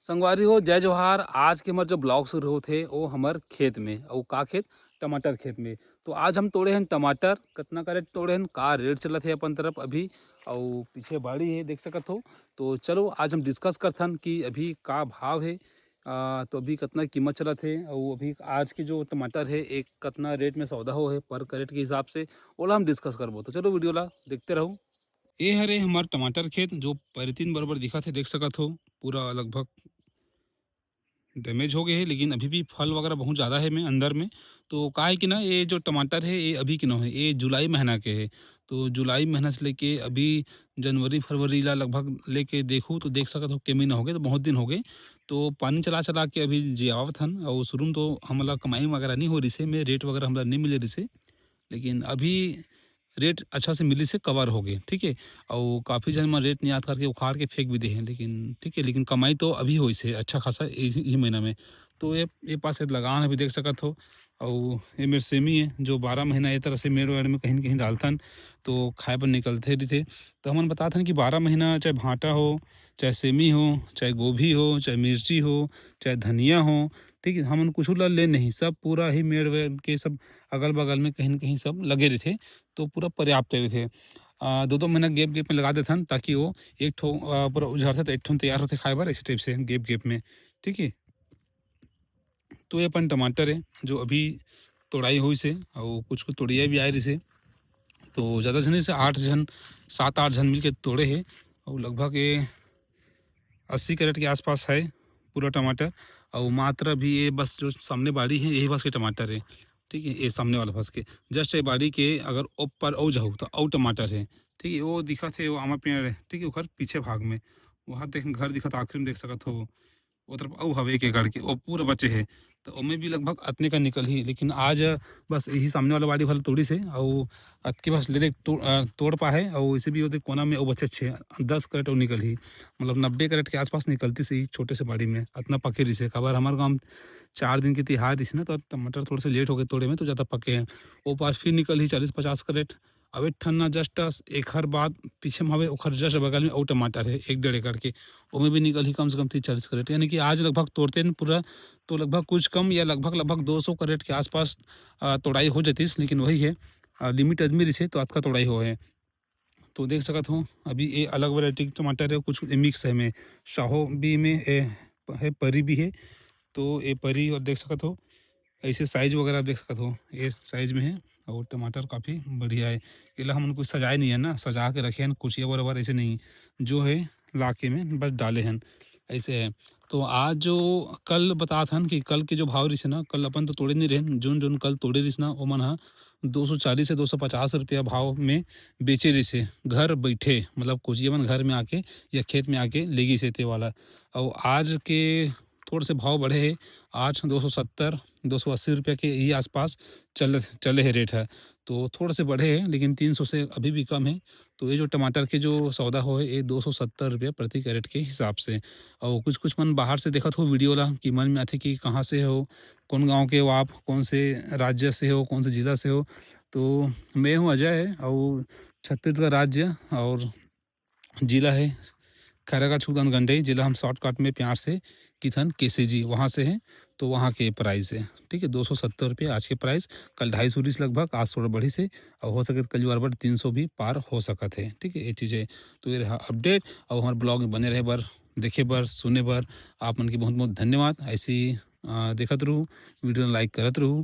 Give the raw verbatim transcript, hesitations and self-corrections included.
संगवारी हो, जय जोहार। आज के हमर जो ब्लॉग शुरू होत हे, वो हमर खेत में, अउ का खेत? टमाटर खेत में। तो आज हम तोड़े हन टमाटर, कतना का रेट तोड़े हन, का रेट चलत हे अपन तरफ अभी, अउ पीछे बाड़ी हे, देख सकत हो। तो चलो, आज हम डिस्कस करथन कि अभी का भाव हे, आ, तो अभी कतना कीमत चलत हे, अउ अभी आज के जो टमाटर हे, एक कतना रेट में सौदा हो हे पर कैरेट के हिसाब से, ओला हम डिस्कस करबो। तो चलो, वीडियो ला देखते रहो। ए हरे हमर टमाटर खेत, जो पॉलीथीन बरोबर दिखत हे, देख सकत हो, पूरा लगभग डैमेज हो गए हे, लेकिन अभी भी फल वगैरह बहुत ज़्यादा हे में अंदर में। तो का हे कि ना, ये जो टमाटर हे, ये अभी के नो हे, ये जुलाई महीना के हे। तो जुलाई महीना से लेके अभी जनवरी फरवरी ला लगभग लेके देखू तो देख सकत हो, के महीना हो गए, तो बहुत दिन हो गए। तो पानी चला चला के अभी जियावत हन, और शुरू में तो हमला कमाई वगैरह नहीं हो रही से, में रेट वगैरह हमला नहीं मिले रही से, लेकिन अभी रेट अच्छा से मिली से कवर हो गए, ठीक है। और काफ़ी जन मन रेट नहीं याद करके उखाड़ के फेंक भी दे हैं, लेकिन ठीक है, लेकिन कमाई तो अभी होइस हे अच्छा खासा इही महीना में। तो ये ये पास एक लगान अभी देख सकत हो। और ये मेर सेमी है, जो बारह महीना ये तरह से मेड़ वेड़ में कहीं न कहीं डालथन, तो खाए बर निकलते रहिथे। तो हमन बताथन कि बारह महीना चाहे भांटा हो, चाहे सेमी हो, चाहे गोभी हो, चाहे मिर्ची हो, चाहे धनिया हो, ठीक है, हमन कुछ ला ले नहीं, सब पूरा ही मेड़ वेड़ के सब अगल बगल में कहीं न कहीं सब लगे रहिथे, तो पूरा पर्याप्त रहिथे। आ, दो दो महीना गैप गैप में लगा देथन, ताकि वो एक ठो आ, पूरा उझरथे तो एक ठो तैयार होथे खाए बर, इसी टाइप से गैप गैप में, ठीक है। तो ये अपन टमाटर है, जो अभी तोड़ाई होइस हे, और कुछ कुछ तोड़िया भी आए रहिस हे। तो ज़्यादा झन से आठ झन, सात आठ झन मिलके तोड़े हे, और लगभग ये अस्सी कैरेट के आसपास है पूरा टमाटर। और मात्र भी ये बस जो सामने बाड़ी है, यही बस के टमाटर है, ठीक है। ये सामने वाला बस के, जस्ट ये बाड़ी के अगर ऊपर अउ जाहू तो अउ टमाटर है, ठीक है। वो दिखत हे, वो आमा पेड़ है, ठीक है, ओकर पीछे भाग में, वहाँ देख घर दिखत, आखिरी में देख सकत हो, वो तरफ अउ हवे एक एकड़ के, वो पूरा बचे हे। तो ओमे भी लगभग अतने का निकलही, लेकिन आज बस यही सामने वाला बाड़ी भर तोड़िस हे, अउ अतके बस ले देख तो, अ, तोड़ पाए, अउ इसे भी ओदे कोना में अउ बचे छे, दस कैरेट अउ निकलही, मतलब नब्बे कैरेट के आसपास निकलतिस ही छोटे से बाड़ी में, अतना पके रहिस हे। काबर हमर गाँव चार दिन के तिहार रहिस ना, तो टमाटर थोड़े से लेट हो गए तोड़े में, तो ज़्यादा पके हैं। वो पास फिर निकलही चालीस पचास कैरेट। अब एक ठन ना just एखर बाद पीछे में हवे, ओखर just बगल में अउ टमाटर है एक डेढ़ एकड़ के, ओमे भी निकलही कम से कम तीस चालीस कैरेट, यानी कि आज लगभग तोड़ते हैं पूरा, तो लगभग कुछ कम या लगभग, लगभग दो सौ कैरेट के आसपास, आ, तोड़ाई हो जातीस, लेकिन वही है, आ, लिमिट आदमी रहिसे तो अतका तोड़ाई हो है। तो देख सकत हो, अभी ये अलग वैरायटी के टमाटर है, कुछ मिक्स है में, शाहो भी में ए, है, परी भी है। तो ये परी और देख सकत हो, ऐसे साइज वगैरह आप देख सकत हो, ये साइज में है। और टमाटर काफ़ी बढ़िया है। एला हमन कुछ सजाए नहीं है ना, सजा के रखे हैं कुचिया बराबर, ऐसे नहीं, जो है लाके में बस डाले हैं, ऐसे है। तो आज जो कल बतात हन कि कल के जो भाव रहिस ना, कल अपन तो तोड़े नहीं रहेन, जोन जोन कल तोड़े रहिस ना, ओमन ह दो सौ चालीस से दो सौ पचास रुपया भाव में बेचे रहिस हे, घर बैठे, मतलब कुचिया मन घर में आके या खेत में आके ले गिस हे ते वाला। और आज के थोड़े से भाव बढ़े हे, आज दो सौ सत्तर, दो सौ अस्सी रुपया के यही आसपास चल चले हे रेट है। तो थोड़े से बढ़े हे, लेकिन तीन सौ से अभी भी कम है। तो ये जो टमाटर के जो सौदा हो है, ये दो सौ सत्तर रुपया प्रति कैरेट के हिसाब से। और कुछ कुछ मन बाहर से देखत हो वीडियो ला, कि मन में आथे कि कहाँ से हो, कौन गांव के हो आप, कौन से राज्य से हो, कौन से जिला से हो। तो मैं हूँ अजय, और छत्तीसगढ़ राज्य और जिला है खैरागढ़ छुगदान गंडई, जिला हम शॉर्टकट में प्यार से किथन केसीजी, वहाँ से है। तो वहाँ के प्राइस है, ठीक है, दो सौ सत्तर रुपये आज के प्राइस। कल ढाई सौ रिहिस लगभग, आज थोड़ा बढ़िस हे, और हो सके तो कल बार बार तीन सौ भी पार हो सकत है, ठीक है, ये चीज़ है। तो ये रहा अपडेट, और हमारे ब्लॉग में बने रहे बर, देखे बर, सुने बर, आप मन के बहुत बहुत धन्यवाद। ऐसे ही आ, देखत रहू, वीडियो लाइक करत रहू,